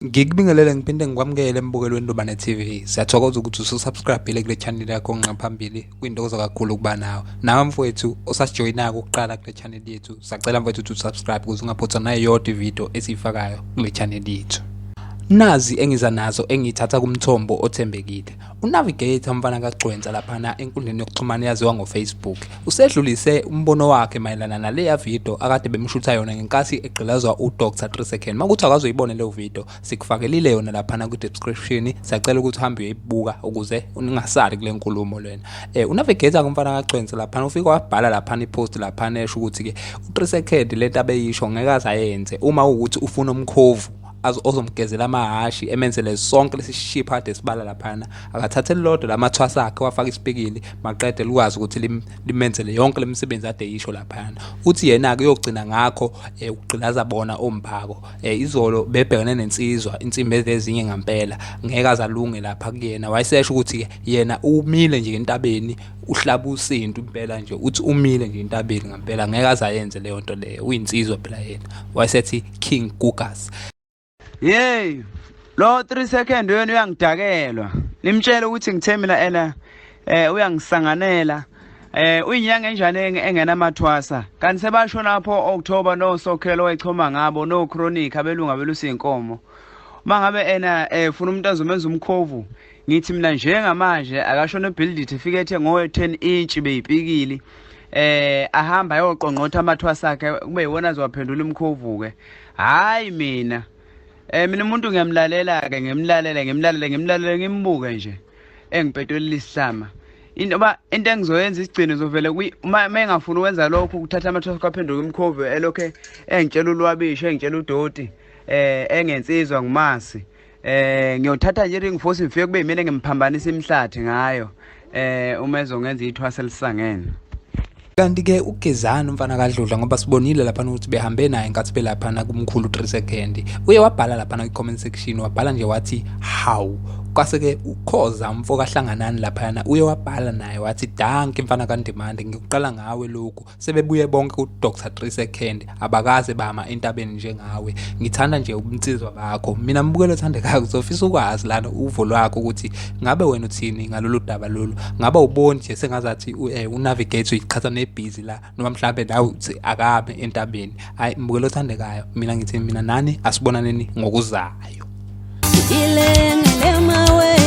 Ngikubingelele ngiphinde ngikwamukele embukelweni Ndobane TV. Siyathokoza ukuthi ususubscribe kule channel yakho ngqa phambili. Kuyintokozo kakhulu ukuba nawe. Nawe mfowethu osasijoyinayo ukuqala kule channel yethu. Sacela mfowethu ukuthi usubscribe ukuze ungaphuthwa nayeyodwa ivideo esiyifakayo kule channel yethu. Nazi engiza nazo engiyithatha kumthombo othembekile. UNavigator mfana kaGcwensa laphana enkundleni yokuxhumana eyaziwa ngoFacebook usedlulise umbono wakhe mayelana naleya video akade bemshutha yona ngenkathi egqilazwa uDr 3 Second. Makuthi akazoyibona leyo video sikufakelile yona laphana kwi-description, siyacela ukuthi uhambe uyoyibuka ukuze ungasali kule nkulumo lena. UNavigator kumfana kaGcwensa laphana ufike wabhala laphana ipost laphana esho ukuthi-ke u-3 Second lento abeyisho ngeke aze ayenze uma ukuthi ufuna umkhovu ozomgezela amahhashi emenzele sonke lesi shipha kade sibala laphana, akathathe elilodwa lamathwasa akhe wafaka isipikili maqede likwazi ukuthi limenzele yonke lemisebenzi ade yisho laphana. Uthi yena-ke uyogcina ngakho ukugqilaza bona omphako. Izolo bebhekene nensizwa insimbi ezinye ngampela ngeke azalunge lapha kuyena, wayesesho ukuthi-ke yena umile nje entabeni uhlaba usintu impela nje, uthi umile nje entabeni ngampela ngeke azayenze leyo nto leyo, uyinsizwa phela yena. Wayesethi King Gugas. Yey, lo 3 second wena uyangidakelwa. Nimtshele ukuthi ngithe mina ena uyangisanganela. Uyinyanga enjani engenamathwasa? Kanti sebasho lapho October no Sokhelo wayechoma ngabo no Chronic abelunga belusa inkomo. Uma ngabe ena ufuna umuntu azomenza umkhovu, ngithi mina njengamanje akashona ebuild it ifike ethe ngo 10 inch beyipikili. Ahamba ayoqongqotha amathwasa akhe kube yiwona azowaphendula imkhovu ke. Hayi mina mina umuntu ngiyamlalela ke, ngimlalele ngimlalele ngimlalele ngimbuke nje engipetolile isihlama. Into ba into engizoyenza isigcino zovele uma engafuni ukwenza lokho ukuthatha amathwasa kwaphenduka imkhovu elokhe engitshela ulwabishi engitshela udoti engensizwa ngumasi. Ngiyothatha nje ring force ngifike kube yimina engimphambanisa imihlathi ngayo uma ezongenza ithwasa elisangene. Kanti-ke uGezani umfana kaDludla, ngoba sibonile laphana ukuthi behambe naye nkathi belaphana kumkhulu 3 second, uye wabhala laphana kwi-comment section, wabhala nje wathi hawu. Kwase-ke ukhoza umfo kaHlanganani laphana uye wabhala naye wathi danki mfana kaNdimande, ngikuqala ngawe lokhu. Sebebuye bonke ku-Dr 3 second, abakaze bama entabeni njengawe, ngithanda nje ubunsizwa bakho. Mina mbukelo othandekayo, ngizofisa ukwazi lana uvo lwakho ukuthi ngabe wena uthini ngalolu daba lolu. Ngabe uboni nje sengazathi unavigate uyiqhatha nebhizi la, noma mhlambe nawe uthi akabe entabeni. Hayi mbukelo othandekayo, mina ngithi mina nani asibonaneni ngokuzayo. Ilenge lemawe.